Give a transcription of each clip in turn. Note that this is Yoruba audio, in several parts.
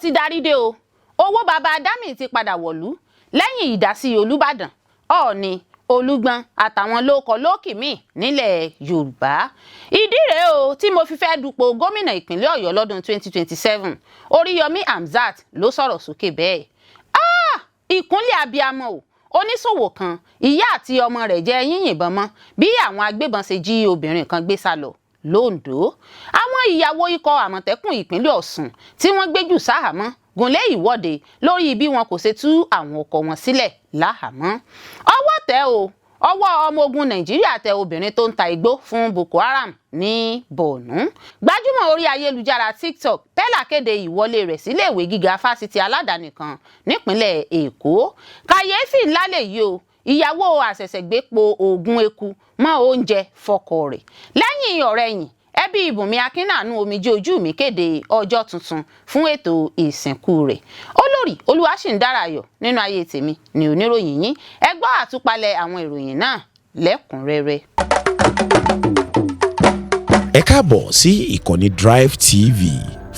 Ti darí dé o. Owó baba Dami ti padà wọ̀lú lẹ́yìn ìdásí Olùbàdàn, Ọọ̀ni, Olúgbọ́n àtàwọn lóókọ lóòkì míì nílẹ̀ Yorùbá. Ìdí rèé o tí mo fi fẹ́ dupò gómìnà ìpínlẹ̀ Ọ̀yọ́ lọ́dún 2027, Oríyọmí Hamzat ló sọ̀rọ̀ sókè bẹ́ẹ̀. Ah, ìkúnlẹ̀ abiyamọ o! Oníṣòwò kan, ìyá àti ọmọ rẹ̀ jẹ́ yíyìnbọn mọ́ bí àwọn agbébọn ṣe jí obìnrin kan gbé sá lọ lóńdó. Àwọn ìyàwó ikọ̀ Àmọ̀tẹ́kùn ìpínlẹ̀ Ọ̀ṣun tí wọ́n gbé jù sáhàámọ́ gùnlé ìwọ́de lórí bí wọn kò ṣe tú àwọn ọkọ wọn sílẹ̀ láhàámọ́. Ọwọ́ tẹ̀ o, ọwọ́ ọmọ ogun Nàìjíríà tẹ obìnrin tó ń ta igbó fún Boko Haram ní Borno. Gbajúmọ̀ orí ayélujára TikTok Pella kéde ìwọlé rẹ̀ síléèwé gíga fásitì aládàáni kan nípínlẹ̀ Èkó. Kàyéfì ńlá lèyí o, ìyàwó àṣẹ̀ṣẹ̀gbé po oògùn eku mọ́ oúnjẹ fọ́kọ rẹ̀. Lẹ́yìn ọ̀rẹyìn, ẹbí Bùnmi Akínàánú omijé ojú mi kéde ọjọ́ tuntun fún ètò ìsìnkú rẹ̀. Olórí Olúwaṣìǹdárayọ̀ nínú ayé tèmi ní oníròyìn yín. Ẹ gbọ́ àtúpalẹ̀ àwọn ìròyìn náà lẹ́kùnrẹ́rẹ́. Ẹ káàbọ̀ sí ìkànnì Drive TV.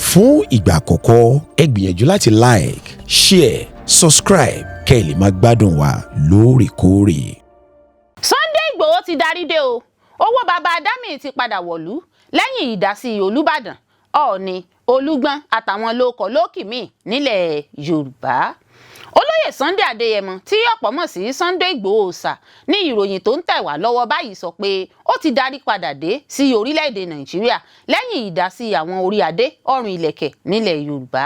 Fún ìgbà àkọ́kọ́, ẹ gbìyànjú láti like, share, subscribe kẹ́ ẹ lè máa gbádùn wa lóòrèkóòrè. Sunday Ìgbòho ti darí dé o. Owó baba Dami ti padà wọ̀lú lẹ́yìn ìdásí Olùbàdàn, Ọọ̀ni, Olúgbọ́n àtàwọn lóókọ lóòkì míì nílẹ̀ Yorùbá. Olóyè Sunday Adéyẹmọ tí ọ̀pọ̀ mọ̀ sí Sunday Ìgbòho Òòṣà ní ìròyìn tó ń tẹ̀ wá lọ́wọ́ báyìí sọ pé ó ti darí padà dé sí orílẹ̀-èdè Nàìjíríà lẹ́yìn ìdásí àwọn orí adé ọrùn ìlẹ̀kẹ̀ nílẹ̀ Yorùbá.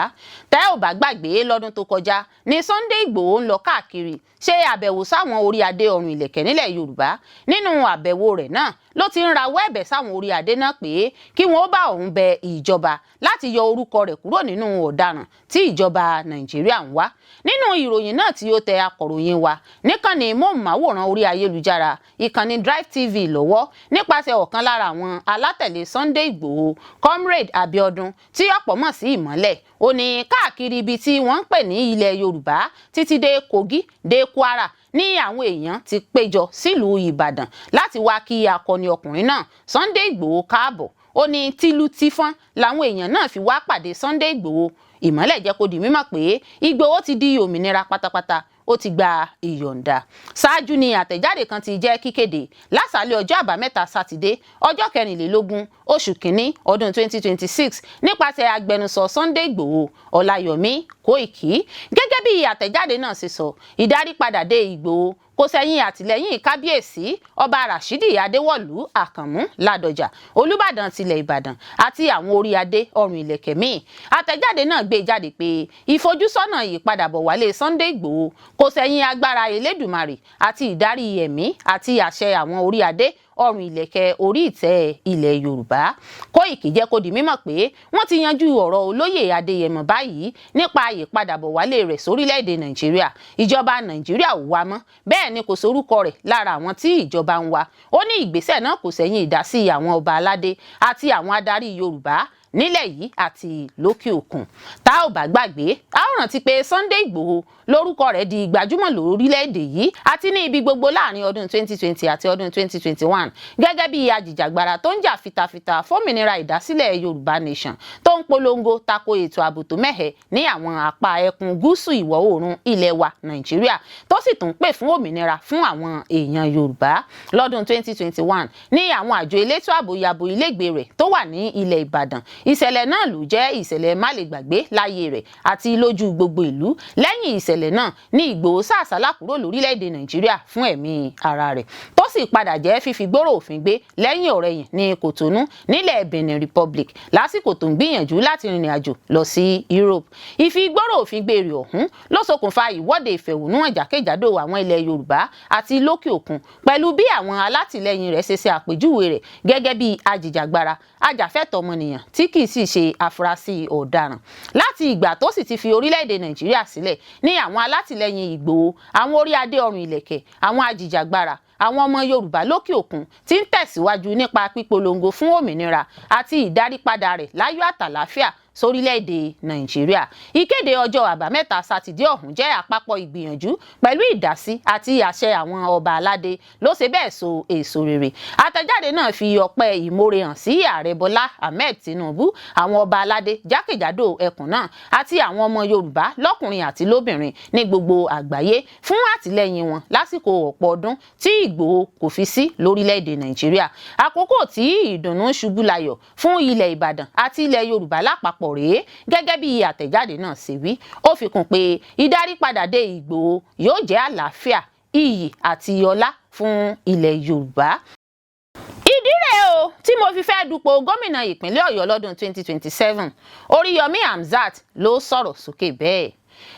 Tẹ́ ò bá gbàgbé, lọ́dún tó kọjá ní Sunday Ìgbòho ń lọ káàkiri ṣe àbẹ̀wò sáwọn orí adé ọrùn ìlẹ̀kẹ̀ nílẹ̀ Yorùbá. Nínú àbẹ̀wò rẹ̀ náà ló ti ń rawọ́ ẹ̀bẹ̀ sáwọn orí adé náà pé kí wọ́n bá òun bẹ ìjọba láti yọ orúkọ rẹ̀ kúrò nínú ọ̀daràn tí ìjọba Nàìjíríà ń wá. Nínú ìròyìn náà tí ó tẹ akọ̀ròyìn wa níkànnì móhùnmáwòrán orí ayélujára ìkànnì Drive TV lọ́wọ́ nípasẹ̀ ọ̀kan lára àwọn alátẹ̀lé Sunday Ìgbòho, Comrade Abiodun tí ọ̀pọ̀ mọ̀ sí Ìmọ́lẹ̀, ó ní káàkiri ibi tí wọ́n ń pè ní ilẹ̀ Yorùbá títí dé Kogi dé Kwara ní àwọn èèyàn ti péjọ sílùú Ìbàdàn láti wá kí akọni ọkùnrin náà Sunday Ìgbòho káàbọ̀. Ó ní tìlù tìfọ́n làwọn èèyàn náà fi wá pàdé Sunday Ìgbòho. Ìmọ́lẹ̀ jẹ́ kó di mímọ̀ pé Ìgbòho ti di òmìnira pátápátá, ó ti gba ìyọ̀ǹda. Ṣáájú ni àtẹ̀jáde kan ti jẹ́ kíkéde lásàálẹ̀ ọjọ́ Àbámẹ́ta Sátidé, ọjọ́ 24 oṣù kínní ọdún 2026, nípasẹ̀ agbẹnusọ Sunday Ìgbòho, Ọláyọ̀mí Kóìkì. Gẹ́gẹ́ bí àtẹ̀jáde náà ṣe sọ, ìdarípadà dé Ìgbòho kò sẹ́yìn àtìlẹ́yìn Kábíyèsí Ọba Rashidi Adéwọ̀lú Àkànmú Ládọjà, Olùbàdàn tilẹ̀ Ìbàdàn, àti àwọn orí adé ọrùn ìlẹ̀kẹ̀ míì. Àtẹ̀jáde náà gbé jáde pé ìfojúsọ́nà ìpadàbọ̀ wálé Sunday Ìgbòho kò sẹ́yìn agbára Elédùmarè àti ìdarí ẹ̀mí àti àṣẹ àwọn orí adé ọrùn ìlẹ̀kẹ̀ orí ìtẹ́ ilẹ̀ Yorùbá. Kóìkì jẹ́ kó di mímọ̀ pé wọ́n ti yanjú ọ̀rọ̀ olóyè Adéyẹmọ báyìí nípa ìpadàbọ̀ wálé rẹ̀ sórílẹ̀-èdè Nàìjíríà. Ìjọba Nàìjíríà ò wá mọ́, bẹ́ẹ̀ ni kò sórúkọ rẹ̀ lára àwọn tí ìjọba ń wá. Ó ní ìgbésẹ̀ náà kò sẹ́yìn ìdásí àwọn ọba aládé àti àwọn adarí Yorùbá nílẹ̀ yìí àti lókè òkun. Tá ò bá gbàgbé, a ó rántí pé Sunday Ìgbòho lórúkọ rẹ̀ di gbajúmọ̀ lórílẹ̀‐èdè yìí àti ní ibi gbogbo láàrin ọdún 2020 àti ọdún 2021 gẹ́gẹ́ bí ajìjàgbara tó ń jà fitafita fómìnira ìdásílẹ̀ Yorùbá Nation, tó ń polongo tako ètò ààbò tó mẹ́hẹ̀ ní àwọn apá ẹkùn gúúsù ìwọ̀ oòrùn ilẹ̀ wa Nàìjíríà, tó sì tún pè fún òmìnira fún àwọn èèyàn Yorùbá. Lọ́dún 2021 ní àwọn àjọ elétò ààbò yabo ilégbèé rẹ̀ tó wà ní ilẹ̀ Ìbàdàn. Ìṣẹ̀lẹ̀ náà ló jẹ́ ìṣẹ̀lẹ̀ málegbàgbé láyé rẹ̀ àti lójú gbogbo ìlú. Lẹ́yìn ìṣẹ̀lẹ̀ náà ní Ìgbòho sá àsálà kúrò lórílẹ̀‐èdè Nàìjíríà fún ẹ̀mí ara rẹ̀, tó sì padà jẹ́ fífi gbòòrò òfin gbé lẹ́yìn ọ̀rẹyìn ní Kòtónú nílẹ̀ Benin Republic lásìkò tó ń gbìyànjú láti rìnrìn àjò lọ sí Europe. Ìfigbóró òfin gbé rẹ̀ ọ̀hún ló ṣokùnfà ìwọ́de ìfẹ̀hónúhàn jákèjádò àwọn ilẹ̀ Yorùbá àti lókè òkun, pẹ̀lú bí àwọn alátìlẹyìn rẹ̀ ṣe ṣe àpèjúwe rẹ̀ gẹ́gẹ́ bí ajìjàgbara ajàfẹ́tọ̀ọ́ ọmọnìyàn tí kì í sì ṣe àfúrásì ọ̀daràn. Láti ìgbà tó sì ti fi orílẹ̀-èdè Nàìjíríà sílẹ̀ ní àwọn alátìlẹyìn Ìgbòho, àwọn orí adé ọrùn ìlẹ̀kẹ̀, àwọn ajìjàgbara, àwọn ọmọ Yorùbá lókè òkun ti ń tẹ̀síwájú nípa pípolongo fún òmìnira àti ìdarípadà rẹ̀ láyọ̀ àtàlàáfíà. sórílẹ̀-èdè Nàìjíríà. Ìkéde ọjọ́ Àbámẹ́ta Sátidé ọ̀hún jẹ́ àpapọ̀ ìgbìyànjú pẹ̀lú ìdásí àti àṣẹ àwọn ọba aládé ló ṣe bẹ́ẹ̀ so èso rere. Àtẹ̀jáde náà fi ọpẹ́ ìmoore hàn sí Ààrẹ Bọ́lá Ahmed Tinubu, àwọn ọba aládé jákèjádò ẹkùn náà àti àwọn ọmọ Yorùbá lọ́kùnrin àti lóbìnrin ní gbogbo àgbáyé fún àtìlẹ́yìn wọn lásìkò ọ̀pọ̀ ọdún tí Ìgbòho kò fi sí lórílẹ̀-èdè Nàìjíríà. Àkókò tí ìdùnnú ṣubú layọ̀ fún ilẹ̀ Ìbàdàn àti ilẹ̀ Yorùbá lápapọ̀ rèé, gẹ́gẹ́ bí àtẹ̀jáde náà ṣe wí. Ó fi kún pé ìdárípadà dé Ìgbòho yóò jẹ́ àlàáfíà, iyì àti ọlá fún ilẹ̀ Yorùbá. Ìdí rèé o tí mo fi fẹ́ dupò gómìnà ìpínlẹ̀ Ọ̀yọ́ lọ́dún 2027, Oríyọmí Hamzat ló sọ̀rọ̀ sókè bẹ́ẹ̀.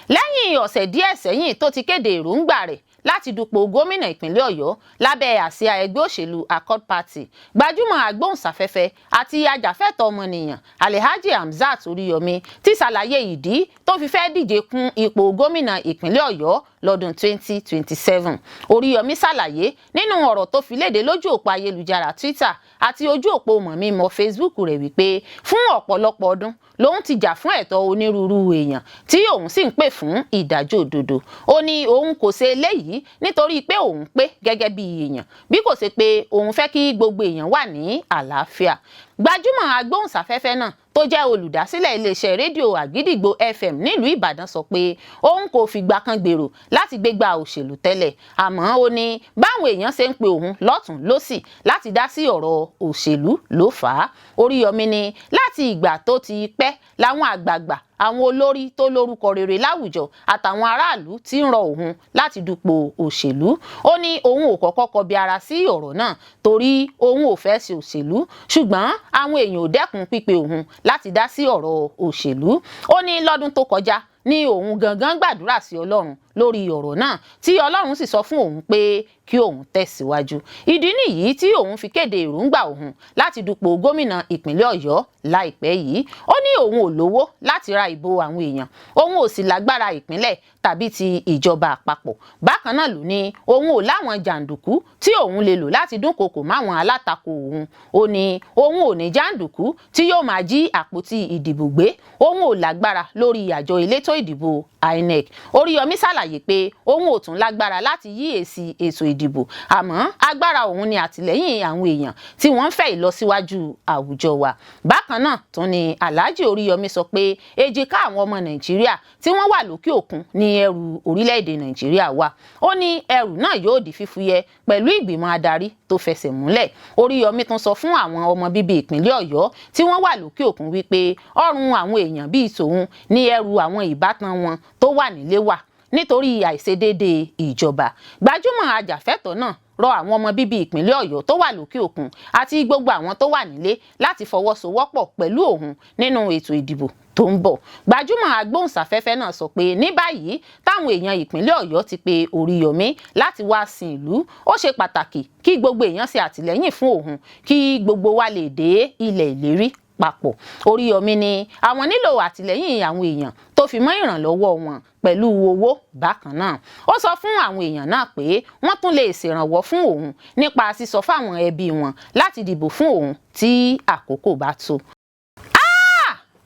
Lẹ́yìn ọ̀sẹ̀ díẹ̀ sẹ́yìn tó ti kéde èròǹgbà rẹ̀ láti dupò gómìnà ìpínlẹ̀ Ọ̀yọ́ lábẹ́ àsíá ẹgbẹ́ òṣèlú Accord Party, gbajúmọ̀ agbóhùnsáfẹ́fẹ́ àti ajàfẹ́tọ̀ọ́ ọmọnìyàn Alhaji Hamzat Oríyọmí ti ṣàlàyé ìdí tó fi fẹ́ díje kún ipò gómìnà ìpínlẹ̀ Ọ̀yọ́ lọ́dún 2027. Oríyọmí ṣàlàyé nínú ọ̀rọ̀ tó fi léde lójú òpó ayélujára Twitter àti ojú òpó mọ̀mímọ́ Facebook rẹ̀ wípé fún ọ̀pọ̀lọpọ̀ ọdún lòun ti jà fún ẹ̀tọ́ onírúurú èèyàn, tí òun sì ń pè fún ìdájọ́ òdodo. Ó ní òun kò ṣe eléyìí nítorí pé òun pé gẹ́gẹ́ bí èèyàn, bí kò ṣe pé òun fẹ́ kí gbogbo èèyàn wà ní àlàáfíà. Gbajúmọ̀ agbóhùnsáfẹ́fẹ́ náà tó jẹ́ olùdásílẹ̀ iléeṣẹ́ rédíò Àgídìgbò FM nílùú Ìbàdàn sọ pé òun kò fìgbà kan gbèrò láti gbégbá òṣèlú tẹ́lẹ̀, àmọ́ ó ní báwọn èèyàn ṣe ń pe òun lọ́tùn lósì láti dá sí ọ̀rọ̀ òṣèlú ló fà á. Oríyọmí ní láti ìgbà tó ti pẹ́ làwọn àgbààgbà, àwọn olórí tó lórúkọ rere láwùjọ àtàwọn aráàlú ti ń rọ òun láti dupò òṣèlú. Ó ní òun ò kọ́kọ́ kọbi ara sí ọ̀rọ̀ náà torí òun ò fẹ́ ṣe òṣèlú, ṣùgbọ́n àwọn èèyàn ò dẹ́kun pípe òun láti dá sí ọ̀rọ̀ òṣèlú. Ó ní lọ́dún tó kọjá ní òun gangan gbàdúrà sí Ọlọ́run lórí ọ̀rọ̀ náà, tí Ọlọ́run sì sọ fún òun pé kí òun tẹ̀síwájú. Ìdí nìyí tí òun fi kéde èròǹgbà òun láti dupò gómìnà ìpínlẹ̀ Ọ̀yọ́ láìpẹ́ yìí. Ó ní òun ò lówó láti ra ìbò àwọn èèyàn, òun ò sì lágbára ìpínlẹ̀ tàbí ti ìjọba àpapọ̀. Bákan náà ló ní òun ò láwọn jàǹdùkú tí òun lè lò láti dúnkokò máwọn alátakò òun. Ó ní òun ò ní jàǹdùkú tí yóò máa jí àpótí ìdìbò gbé, òun ò lágbára lórí àjọ elétò ìdìbò INEC. Oríyọmí ṣàlàyé pé òun ò tún lágbára láti yí èsì ètò ìdìbò, àmọ́ agbára òun ni àtìlẹ́yìn àwọn èèyàn tí wọ́n ń fẹ́ ìlọsíwájú àwùjọ wa. Bákan náà tún ni Alhaji Oríyọmí sọ pé èjìká àwọn ọmọ Nàìjíríà tí wọ́n wà lókè òkun ní ẹrù orílẹ̀-èdè Nàìjíríà wà. Ó ní ẹrù náà yóò di fífúyẹ́ pẹ̀lú ìgbìmọ̀ adarí tó fẹsẹ̀ múlẹ̀. Oríyọmí tún sọ fún àwọn ọmọ bíbí ìpínlẹ̀ Ọ̀yọ́ tí wọ́n wà lókè òkun wípé ọrùn àwọn èèyàn bíi tòun ní ẹrù àwọn ìbátan wọn tó wà nílé wà nítorí àìṣedéédé ìjọba. Gbajúmọ̀ ajàfẹ́tọ̀ọ́ náà rọ àwọn ọmọ bíbí ìpínlẹ̀ Ọ̀yọ́ tó wà lókè òkun àti gbogbo àwọn tó wà nílé láti fọwọ́sowọ́pọ̀ pẹ̀lú òun nínú ètò ìdìbò tó ń bọ̀. Gbajúmọ̀ agbóhùnsáfẹ́fẹ́ náà sọ pé ní báyìí táwọn èèyàn ìpínlẹ̀ Ọ̀yọ́ ti pe Oríyọmí láti wá sin ìlú, ó ṣe pàtàkì kí gbogbo èèyàn ṣe àtìlẹ́yìn fún òun kí gbogbo wa lè dé ilẹ̀ ìlérí papọ̀. Oríyọmí ni àwọn nílò àtìlẹ́yìn àwọn èèyàn tó fi mọ́ ìrànlọ́wọ́ wọn pẹ̀lú owó. Bákan náà, ó sọ fún àwọn èèyàn náà pé wọ́n tún lè ṣèrànwọ́ fún òun nípa sísọ fáwọn ẹbí wọn láti dìbò fún òun tí àkókò bá tó.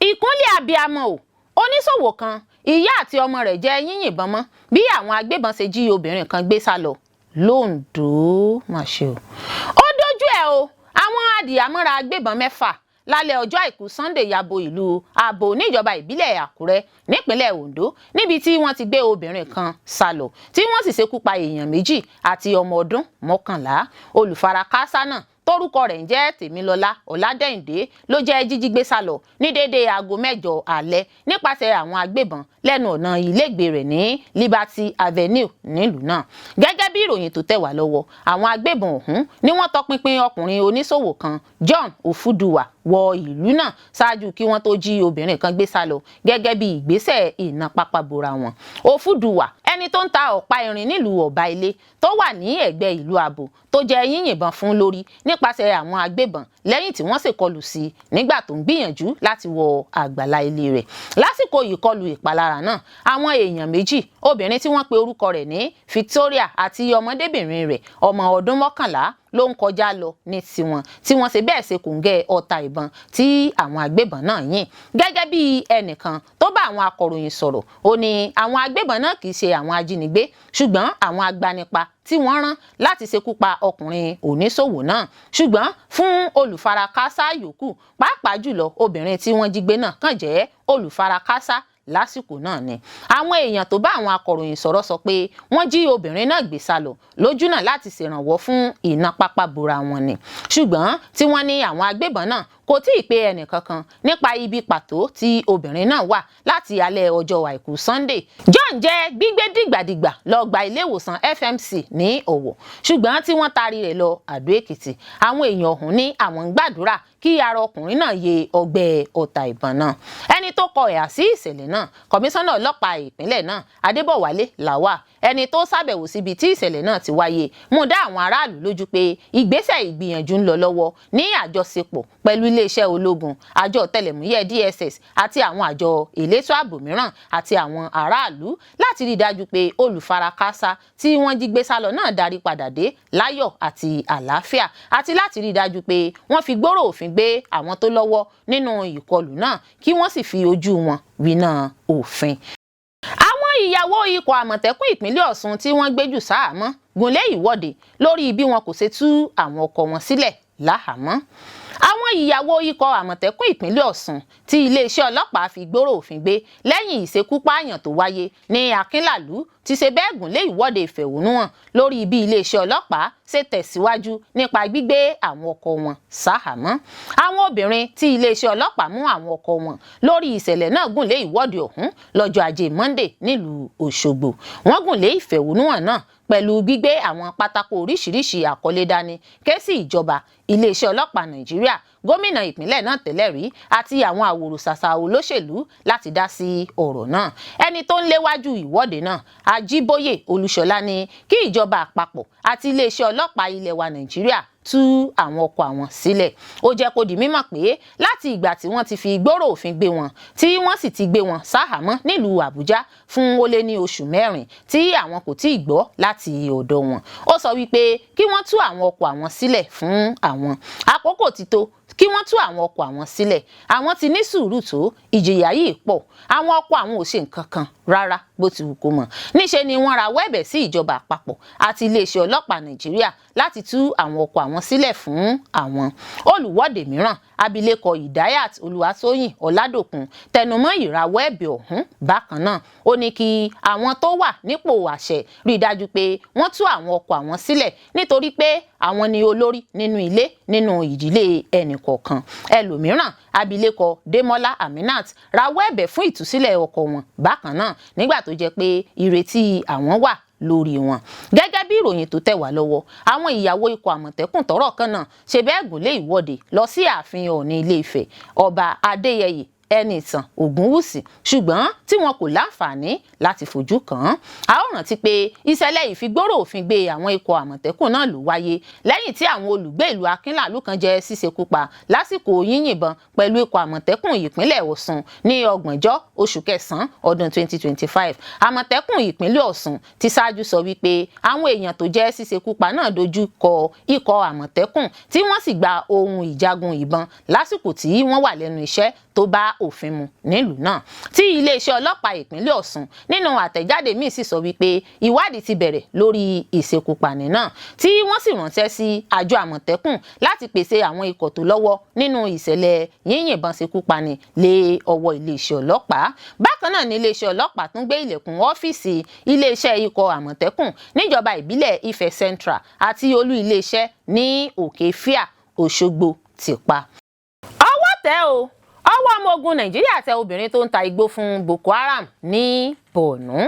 Ìkúnlẹ̀ abiyamọ o! Oníṣòwò kan, ìyá àti ọmọ rẹ̀ jẹ́ yíyìnbọn mọ́ bí àwọn agbébọn ṣe jí obìnrin kan gbé sá lọ lóńdó. Má ṣe o, ó dójú ẹ̀ o! Àwọn adìyàmọ́ra agbébọn 6 lálẹ́ ọjọ́ Àìkú Sunday yabo ìlú Abo níjọba ìbílẹ̀ Àkúrẹ́ nípínlẹ̀ Ondo, níbi tí wọ́n ti gbé obìnrin kan sá lọ, tí wọ́n sì ṣekú pa èèyàn 2 àti ọmọ ọdún 11. Olùfarakásá náà tórúkọ rẹ̀ ń jẹ́ Tèmilọ́lá Ọládẹ́yìndé ló jẹ́ jíjí gbé sá lọ ní déédéé aago 8 alẹ́ nípasẹ̀ àwọn agbébọn lẹ́nu ọ̀nà ilégbè rẹ̀ ní Liberty Avenue nílùú náà. Gẹ́gẹ́ bí ìròyìn tó tẹ̀ wá lọ́wọ́, àwọn agbébọn ọ̀hún ni wọ́n tọpinpin ọkùnrin oníṣòwò kan, John Ofuduwa, wọ ìlú náà ṣáájú kí wọ́n tó jí obìnrin kan gbé sá lọ gẹ́gẹ́ bí ìgbésẹ̀ ìná pápá bora wọn. Ofuduwa, ẹni tó ń ta ọ̀pá irin nílùú Ọ̀bá Ilé tó wà ní ẹ̀gbẹ́ ìlú Abo, tó jẹ́ yíyìnbọn fún lórí nípasẹ̀ àwọn agbébọn lẹ́yìn tí wọ́n ṣèkọlù sí i nígbà tó ń gbìyànjú láti wọ àgbàlá ilé rẹ̀. Lásìkò ìkọlù ìpalára náà, àwọn èèyàn 2, obìnrin tí wọ́n pe orúkọ rẹ̀ ní Victoria àti ọmọdébìnrin rẹ̀ ọmọ ọdún 11 ló ń kọjá lọ ní tiwọn tí wọ́n ṣe bẹ́ẹ̀ ṣe kòńgẹ́ ọta ìbọn tí àwọn agbébọn náà yìn. Gẹ́gẹ́ bí ẹnìkan tó bá àwọn akọ̀ròyìn sọ̀rọ̀, ó ní àwọn agbébọn náà kì í ṣe àwọn ajínigbé, ṣùgbọ́n àwọn agbanipa tí wọ́n rán láti ṣekú pa ọkùnrin oníṣòwò náà. Ṣùgbọ́n fún olùfarakásá yòókù, pàápàá jùlọ obìnrin tí wọ́n jí gbé náà, kàn jẹ́ olùfarakásá lásìkò náà ni. Àwọn èèyàn tó bá àwọn akọ̀ròyìn sọ̀rọ̀ sọ pé wọ́n jí obìnrin náà gbé sálọ lójúnà láti ṣèrànwọ́ fún iná pápá bora wọn ni, ṣùgbọ́n tí wọ́n ní àwọn agbébọn náà kò tí ì pe ẹnìkankan nípa ibi pàtó tí obìnrin náà wà láti alẹ́ ọjọ́ àìkú Sunday. John jẹ́ gbígbé dìgbàdìgbà lọ gba ilé ìwòsàn FMC ní Ọ̀wọ̀, ṣùgbọ́n tí wọ́n taari rẹ̀ lọ Àdó Èkìtì. Àwọn èèyàn ọ̀hún ní àwọn ń gbàdúrà kí ara ọkùnrin náà yé ọgbẹ́ ọta ìbọn náà. Ẹni tó kọ ẹ̀hà sí ìṣẹ̀lẹ̀ náà, kọmíṣánná ọlọ́pàá ìpínlẹ̀ náà, Adébọ̀wálé Lawal, ẹni tó ṣàbẹ̀wò síbi tí ìṣẹ̀lẹ̀ náà ti wáyé, mú dá àwọn aráàlú lójú pé ìgbésẹ̀ ìgbìyànjú ń lọ lọ́wọ́ ní àjọṣepọ̀ pẹ̀lú iléeṣẹ́ ológun, àjọ ọ̀tẹlẹ̀múyẹ́ DSS àti àwọn àjọ elétò ààbò mìíràn àti àwọn aráàlú láti rí i dájú pé olùfarakásá tí wọ́n jí gbé sálọ náà darí padà dé láyọ̀ àti àlàáfíà, àti láti rí i dájú pé wọ́n fi gbóró òfin gbé àwọn tó lọ́wọ́ nínú ìkọlù náà, kí wọ́n sì fi ojú wọn winá òfin. Àwọn ìyàwó ikọ̀ àmọ̀tẹ́kùn ìpínlẹ̀ Ọ̀ṣun tí wọ́n gbé jù sáàmọ́ gúnlé ìwọ́de lórí bí wọn kò ṣe tú àwọn ọkọ wọn sílẹ̀ láhàámọ́. Àwọn ìyàwó ikọ̀ àmọ̀tẹ́kùn ìpínlẹ̀ Ọ̀ṣun tí iléeṣẹ́ ọlọ́pàá fi gbóró òfin gbé lẹ́yìn ìṣekúpààyàn tó wáyé ní Akínlàlú ti ṣe bẹ́ẹ̀ gúnlé ìwọ́de ìfẹ̀hónúhàn lórí bí iléeṣẹ́ ọlọ́pàá ṣe tẹ̀síwájú nípa gbígbé àwọn ọkọ wọn sáhàámọ́. Àwọn obìnrin tí iléeṣẹ́ ọlọ́pàá mú àwọn ọkọ wọn lórí ìṣẹ̀lẹ̀ náà gúnlé ìwọ́de ọ̀hún lọ́jọ́ ajé Monday nílùú Òṣogbo. Wọ́n gúnlé ìfẹ̀hónúhàn náà pẹ̀lú gbígbé àwọn pátákó oríṣiríṣi àkọlé dání ké sí ìjọba, iléeṣẹ́ ọlọ́pàá Nàìjíríà, gómìnà ìpínlẹ̀ náà tẹ́lẹ̀ rí àti àwọn àwòrò-ṣàṣà olóṣèlú láti dá sí ọ̀rọ̀ náà. Ẹni tó ń léwájú ìwọ́de náà, Ajíbóyè Olúṣọlá, ní kí ìjọba àpapọ̀ àti iléeṣẹ́ ọlọ́pàá ilẹ̀ wa Nàìjíríà tú àwọn ọkọ àwọn sílẹ̀. Ó jẹ́ kó di mímọ̀ pé láti ìgbà tí wọ́n ti fi gbóró òfin gbé wọn, tí wọ́n sì ti gbé wọn sáhàámọ́ nílùú Àbújá fún ó lé ní oṣù 4, tí àwọn kò tíì gbọ́ láti ọ̀dọ̀ wọn. Ó sọ wípé kí wọ́n tú àwọn ọkọ àwọn sílẹ̀ fún àwọn. Àkókò ti tó kí wọ́n tú àwọn ọkọ àwọn sílẹ̀. Àwọn ti ní sùúrù tó, ìjìyà yìí pọ̀. Àwọn ọkọ àwọn ò ṣe nǹkan kan rárá bó ti wù kó mọ̀. Níṣe ni wọ́n rawọ́ ẹ̀bẹ̀ sí ìjọba àpapọ̀ àti iléeṣẹ́ ọlọ́pàá Nàìjíríà láti tú àwọn ọkọ àwọn sílẹ̀ fún àwọn. Olùwọ́de mìíràn, abilékọ Ìdáyàt Olúwatóyìn Ọládòkun, tẹnumọ́ ìrawọ́ ẹ̀bẹ̀ ọ̀hún bákan náà. Ó ní kí àwọn tó wà nípò àṣẹ rí i dájú pé wọ́n tú àwọn ọkọ àwọn sílẹ̀, nítorí pé àwọn ni olórí nínú ilé, nínú ìdílé ẹnì kọ̀ọ̀kan. Ẹlòmíràn, abilékọ Démọ́lá Aminat, rawọ́ ẹ̀bẹ̀ fún ìtúsílẹ̀ ọkọ wọn bákan náà, nígbà tó jẹ́ pé ìrètí àwọn wà lórí wọn. Gẹ́gẹ́ bí ìròyìn tó tẹ̀ wá lọ́wọ́, àwọn ìyàwó ikọ̀ àmọ̀tẹ́kùn tọ́rọ̀ kan náà ṣe bẹ́ẹ̀ gúnlé ìwọ́de lọ sí ààfin Ọọ̀ni Ilé-Ifẹ̀, Ọba Adéyẹyè Ẹnìtàn Ògúnwùsì, ṣùgbọ́n tí wọn kò láǹfààní láti fojú kàn án. A ó rántí pé ìṣẹ̀lẹ̀ ìfigbóró òfin gbé àwọn ikọ̀ àmọ̀tẹ́kùn náà ló wáyé lẹ́yìn tí àwọn olùgbé ìlú Akínlàlú kan jẹ́ ṣíṣekú pa lásìkò yíyìnbọn pẹ̀lú ikọ̀ àmọ̀tẹ́kùn ìpínlẹ̀ Ọ̀ṣun ní ọgbọ̀njọ́ oṣù kẹsàn-án ọdún 2025. Àmọ̀tẹ́kùn ìpínlẹ̀ Ọ̀ṣun ti ṣáájú sọ wípé àwọn èèyàn tó jẹ́ ṣíṣekú pa náà dojú kọ ikọ̀ àmọ̀tẹ́kùn, tí wọ́n sì gba ohun ìjagun ìbọn lásìkò tí wọ́n wà lẹ́nu iṣẹ́ tó bá òfin mu nílùú náà. Tí iléeṣẹ́ ọlọ́pàá ìpínlẹ̀ Ọ̀ṣun nínú àtẹ̀jáde míì sì sọ wípé ìwádìí ti bẹ̀rẹ̀ lórí ìṣekúpani náà, tí wọ́n sì ránṣẹ́ sí àjọ àmọ̀tẹ́kùn láti pèsè àwọn ikọ̀ tó lọ́wọ́ nínú ìṣẹ̀lẹ̀ yíyìnbọn ṣekúpani lé ọwọ́ iléeṣẹ́ ọlọ́pàá. Bákan náà ni iléeṣẹ́ ọlọ́pàá tún gbé ilẹ̀kùn ọ́fíìsì iléeṣẹ́ ikọ̀ àmọ̀tẹ́kùn níjọba ìbílẹ̀ Ifẹ̀ Central àti olú iléeṣẹ́ ní Òkè Fíà, Òṣogbo ti pa. Ọwọ́ tẹ̀ o, ọwọ́ ọmọ ogun Nàìjíríà tẹ obìnrin tó ń ta igbó fún Boko Haram ní Borno.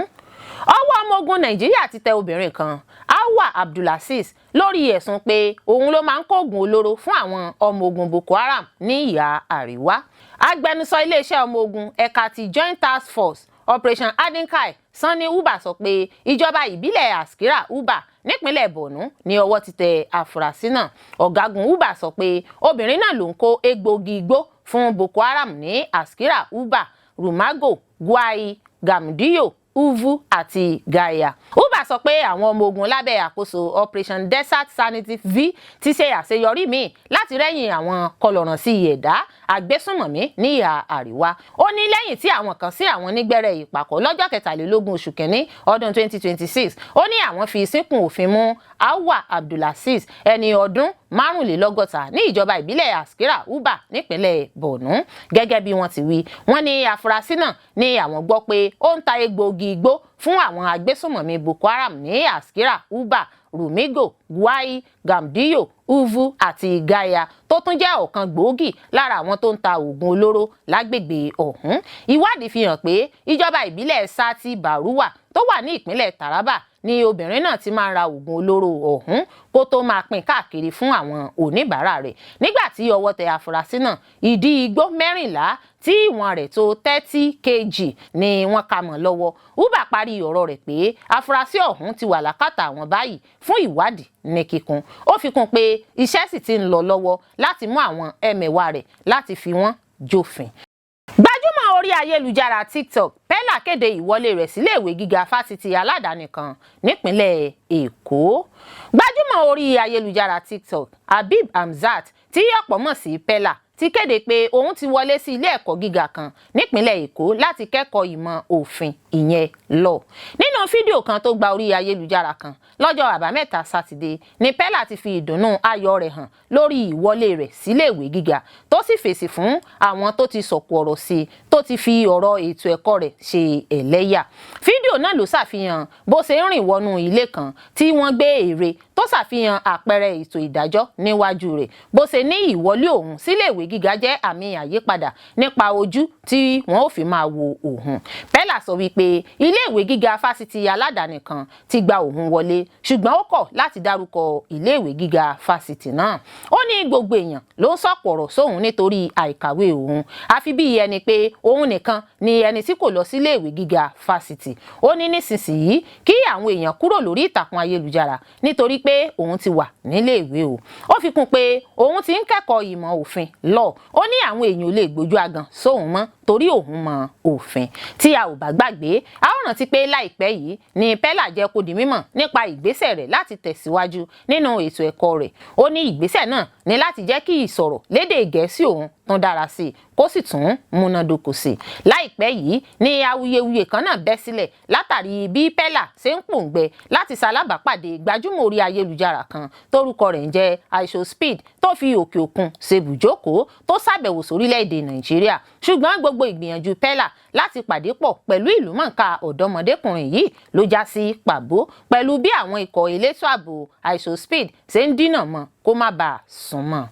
Ọwọ́ ọmọ ogun Nàìjíríà ti tẹ obìnrin kan, Awa Abdulaziz, lórí ẹ̀sùn pé òun ló máa ń kóògùn olóró fún àwọn ọmọ ogun Boko Haram ní ìhà àríwá. Agbẹnusọ iléeṣẹ́ ọmọ ogun ẹ̀ka ti Joint Task Force Operation Adinkai, Sanni Uba, sọ pé ìjọba ìbílẹ̀ Askira Uba nípínlẹ̀ Borno ní ọwọ́ ti tẹ àfúrásì náà. Ọ̀gágun Uba sọ pé obìnrin náà ló ń kó egbòogi igbó fún Boko Haram ní Askira Uba, Rumago, Gwai, Gamdiyo, Uvu àti Gaya. Uba sọ pé àwọn ọmọ ogun lábẹ́ àkóso Operation Desert Sanity V ti ṣe àṣeyọrí míì láti rẹ́yìn àwọn kọlọ̀ràn sí ẹ̀dá agbésùnmọ̀mí ní ìhà àríwá. Ó ní lẹ́yìn tí àwọn kan sí àwọn nígbẹ́rẹ́ ìpàkọ́ lọ́jọ́ 23 oṣù kínní ọdún 2026, ó ní àwọn fi sínkùn òfin mú Awa Abdulaziz, ẹni ọdún 55, ní ìjọba ìbílẹ̀ Askira Uba nípínlẹ̀ Borno. Gẹ́gẹ́ bí wọ́n ti wí, wọ́n ní afurasí náà ní àwọn gbọ́ pé ó ń ta egbòogi igbó fún àwọn agbésùnmọ̀mí Boko Haram ní Askira Uba, Rumigo, Gwai, Gamdiyo, Uvu àti Gaya, tó tún jẹ́ ọ̀kan gbòógì lára àwọn tó ń ta oògùn olóró lágbègbè ọ̀hún. Ìwádìí fi hàn pé ìjọba ìbílẹ̀ Sati Baruwa tó wà ní ìpínlẹ̀ Taraba ni obìnrin náà ti máa ń ra oògùn olóró ọ̀hún kó tó máa pín káàkiri fún àwọn oníbàárà rẹ̀. Nígbà tí ọwọ́ tẹ afurasí náà, ìdí igbó 14 tí ìwọ̀n rẹ̀ tó 30 kg ni wọ́n kà mọ́ lọ́wọ́. Uba parí ọ̀rọ̀ rẹ̀ pé afurasí ọ̀hún ti wà lákàtà àwọn báyìí fún ìwádìí ní kíkún. Ó fi kún pé iṣẹ́ sì ti ń lọ lọ́wọ́ láti mú àwọn ẹmẹ̀wà rẹ̀ láti fi wọ́n jófin. Gbajúmọ̀ orí ayélujára TikTok Pella kéde ìwọlé rẹ̀ síléèwé gíga fásitì aládàáni kan nípínlẹ̀ Èkó. Gbajúmọ̀ orí ayélujára TikTok Habib Hamzat, tí ọ̀pọ̀ mọ̀ sí Pella, ti kéde pé òun ti wọlé sí ilé ẹ̀kọ́ gíga kan nípínlẹ̀ Èkó láti kẹ́kọ̀ọ́ ìmọ̀ òfin, ìyẹn law. Nínú fídíò kan tó gba orí ayélujára kan lọ́jọ́ Àbámẹ́ta Sátidé ni Pella ti fi ìdùnnú ayọ̀ rẹ̀ hàn lórí ìwọlé rẹ̀ síléèwé gíga, tó sì fèsì fún àwọn tó ti sọ̀kò ọ̀rọ̀ sí i, tó ti fi ọ̀rọ̀ ètò ẹ̀kọ́ rẹ̀ ṣe ẹlẹ́yà. Fídíò náà ló ṣàfihàn bó ṣe ń rìn wọnú ilé kan tí wọ́n gbé ère tó ṣàfihàn àpẹẹrẹ ètò ìdájọ́ níwájú rẹ̀, bó ṣe ní ìwọlé òun síléèwé gíga jẹ́ àmì àyípadà nípa ojú tí wọ́n ó fi máa wo òun. Pella sọ wípé iléèwé gíga fásitì aládàáni kan ti gba òun wọlé, ṣùgbọ́n ó kọ̀ láti dárúkọ iléèwé gíga fásitì náà. Ó ní gbogbo èèyàn ló ń sọ̀kò ọ̀rọ̀ sóun nítorí àìkàwé òun, àfi bí ẹni pé òun nìkan ni ẹni tí kò lọ síléèwé gíga fásitì. Ó ní nísinsìnyí, kí àwọn èèyàn kúrò lórí ìtàkùn ayélujára nítorí pé òun ti wà níléèwé o. Ó fi kún pé òun ti ń kẹ́kọ̀ọ́ ìmọ̀ òfin, law. Ó ní àwọn èèyàn ò lè gbójú agan sóun mọ́ torí òun mọ òfin. Tí a ò bá gbàgbé, a ó rántí pé láìpẹ́ yìí ni Pella jẹ́ kó di mímọ̀ nípa ìgbésẹ̀ rẹ̀ láti tẹ̀síwájú nínú ètò ẹ̀kọ́ rẹ̀. Ó ní ìgbésẹ̀ náà ní láti jẹ́ kí ìsọ̀rọ̀ lédè Gẹ̀ẹ́sì òun tún dára sí i, kó sì tún múnádóko sí i. Láìpẹ́ yìí ni awuyewuye kan náà bẹ́ sílẹ̀ látàrí bí Pella ṣe ń pòǹgbẹ láti ṣalábàápàdé gbajúmọ̀ orí ayélujára kan tórúkọ rẹ̀ ń jẹ́ IShowSpeed, tó fi òkè òkun ṣe bùjókòó, tó ṣàbẹ̀wò sórílẹ̀-èdè Nàìjíríà. Ṣùgbọ́n gbogbo ìgbìyànjú Pella láti pàdé pọ̀ pẹ̀lú ìlúmọ̀ọ́ká ọ̀dọ́mọdékùnrin yìí ló já sí pàbó, pẹ̀lú bí àwọn ikọ̀ elétò ààbò IShowSpeed ṣe ń dínà mọ́ kó má bàa sún mọ́.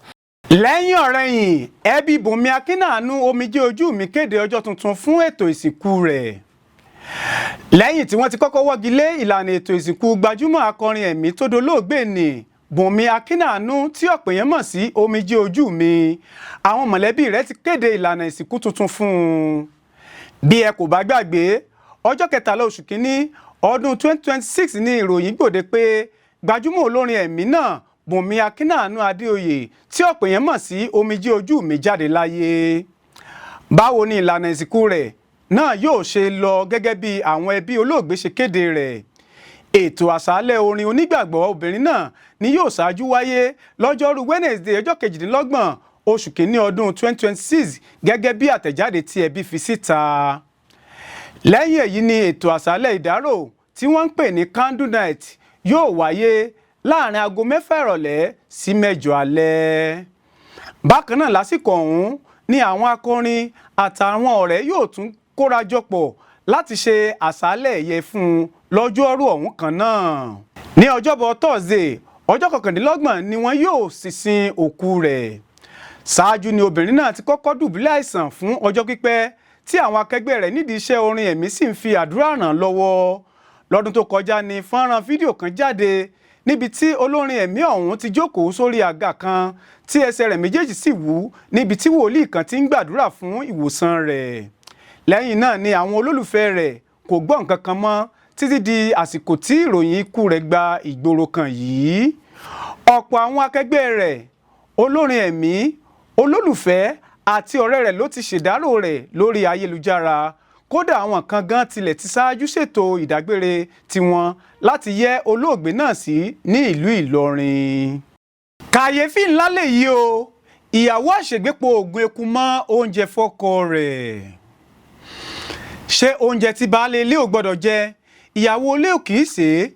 Lẹ́yìn ọ̀rẹ̀yìn, ẹbí Bùnmi Akínàánú Omijé Ojú Mi kéde ọjọ́ tuntun fún ètò ìsìnkú rẹ̀. Lẹ́yìn tí wọ́n ti kọ́kọ́ wọ́gi lé ìlànà ètò ìsìnkú gbajúmọ̀ akọrin ẹ̀mí tó dolóògbé ní Bùnmi Akínàánú, tí ọ̀pọ̀ èèyàn mọ̀ sí Omijé Ojú Mi, àwọn mọ̀lẹ́bí rẹ̀ ti kéde ìlànà ìsìnkú tuntun fún un. Bí ẹ kò bá gbàgbé, ọjọ́ 13 oṣù kínní ọdún 2026 ní ìròyìn gbòde pé gbajúmọ̀ olórin ẹ̀mí náà Bùnmi Akínàánú Adéoyè, tí ọ̀pọ̀ èèyàn mọ̀ sí Omijé Ojú Mi, jáde láyé. Báwo ni ìlànà ìsìnkú rẹ̀ náà yóò ṣe lọ? Gẹ́gẹ́ bí àwọn ẹbí olóògbé ṣe kéde rẹ̀, ètò àṣálẹ̀ orin onígbàgbọ́ obìnrin náà ni yóò ṣáájú wáyé lọ́jọ́rú Wednesday, ọjọ́ 28 oṣù kínní ọdún 2026, gẹ́gẹ́ bí àtẹ̀jáde tí ẹbí fi síta. Lẹ́yìn èyí ni ètò àṣálẹ̀ ìdárò tí wọ́n ń pè ní candle night yóò wáyé láàrin aago 6 ìrọ̀lẹ́ sí 8 alẹ́. Bákan náà, lásìkò ọ̀hún ni àwọn akọrin àtàwọn ọ̀rẹ́ yóò tún kóra jọpọ̀ láti ṣe àṣálẹ̀ ẹ̀yẹ fún un lọ́jọ́rú ọ̀hún kan náà. Ní ọjọ́bọ̀ Thursday, ọjọ́ 29, ni wọ́n yóò sì sin òkú rẹ̀. Ṣáájú ni obìnrin náà ti kọ́kọ́ dùbúlẹ̀ àìsàn fún ọjọ́ pípẹ́, tí àwọn akẹgbẹ́ rẹ̀ nídìí iṣẹ́ orin ẹ̀mí sì ń fi àdúrà ràn lọ́wọ́. Lọ́dún tó kọjá ni fọ́nrán fídíò kan jáde níbi tí olórin ẹ̀mí ọ̀hún ti jókòó sórí àga kan, tí ẹsẹ̀ rẹ̀ méjèèjì sì wú, níbi tí wòlíì kan ti ń gbàdúrà fún ìwòsàn rẹ̀. Lẹ́yìn náà ni àwọn olólùfẹ́ rẹ̀ kò gbọ́ nǹkan kan mọ́ títí di àsìkò tí ìròyìn ikú rẹ̀ gba ìgboro kan yìí. Ọ̀pọ̀ àwọn akẹgbẹ́ rẹ̀ olórin ẹ̀mí, olólùfẹ́ àti ọ̀rẹ́ rẹ̀ ló ti ṣèdárò rẹ̀ lórí ayélujára. Kódà àwọn kan gan tilẹ̀ ti ṣáájú ṣètò ìdágbére tiwọn láti yẹ olóògbé náà sí ní ìlú Ìlọrin. Kàyéfì ńlá lèyí o, ìyàwó àṣègbè po oògùn eku mọ́ oúnjẹ fọ́kọ rẹ̀. Ṣé oúnjẹ tí baálé ilé ò gbọ́dọ̀ jẹ, ìyàwó ilé ò kì í ṣe é?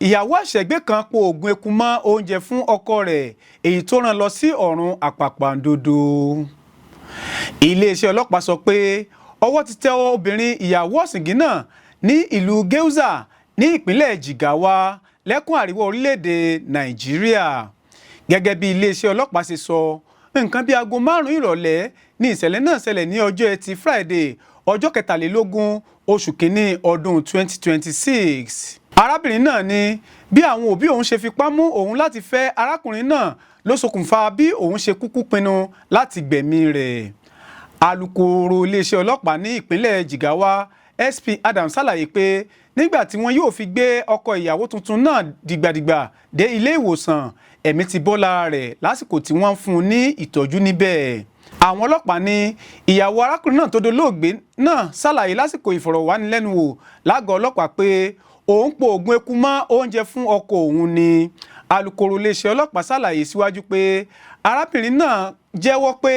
Ìyàwó àṣẹgbé kan po oògùn eku mọ́ oúnjẹ fún ọkọ rẹ̀, èyí tó rán lọ sí ọ̀run àpàpàǹdodo. Iléeṣẹ́ ọlọ́pàá sọ pé ọwọ́ ti tẹ obìnrin ìyàwó ọ̀sìngín náà ní ìlú Geuza ní ìpínlẹ̀ Jigawa lẹ́kùn àríwá orílẹ̀-èdè Nàìjíríà. Gẹ́gẹ́ bí iléeṣẹ́ ọlọ́pàá ṣe sọ, nǹkan bíi aago 5 ìrọ̀lẹ́ ní ìṣẹ̀lẹ̀ náà ṣẹlẹ̀ ní ọjọ́ Ẹtì Friday, ọjọ́ 23 oṣù kínní ọdún 2026. Arábìnrin náà ní bí àwọn òbí òun ṣe fipá mú òun láti fẹ́ arákùnrin náà ló ṣokùnfà bí òun ṣe kúkú pinnu láti gbẹ̀mí rẹ̀. Alukoro iléeṣẹ́ ọlọ́pàá ní ìpínlẹ̀ Jigawa, SP Adam, ṣàlàyé pé nígbà tí wọ́n yóò fi gbé ọkọ ìyàwó tuntun náà dìgbàdìgbà dé ilé ìwòsàn, ẹ̀mí ti bọ́ lára rẹ̀ lásìkò tí wọ́n ń fún un ní ìtọ́jú níbẹ̀. Àwọn ọlọ́pàá ní ìyàwó arákùnrin náà tó dolóògbé náà ṣàlàyé lásìkò ìfọ̀rọ̀wánilẹ́nuwò lágọ̀ọ́ ọlọ́pàá pé òun po oògùn eku mọ́ oúnjẹ fún ọkọ òun ni. Alukoro iléeṣẹ́ ọlọ́pàá ṣàlàyé síwájú pé arábìnrin náà jẹ́wọ́ pé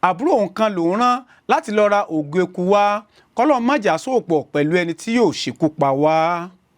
àbúrò òun kan lòun rán láti lọ ra oògùn eku wá, kọ́lọ́ májà sóòpọ̀ pẹ̀lú ẹni tí yóò ṣekú pa wá.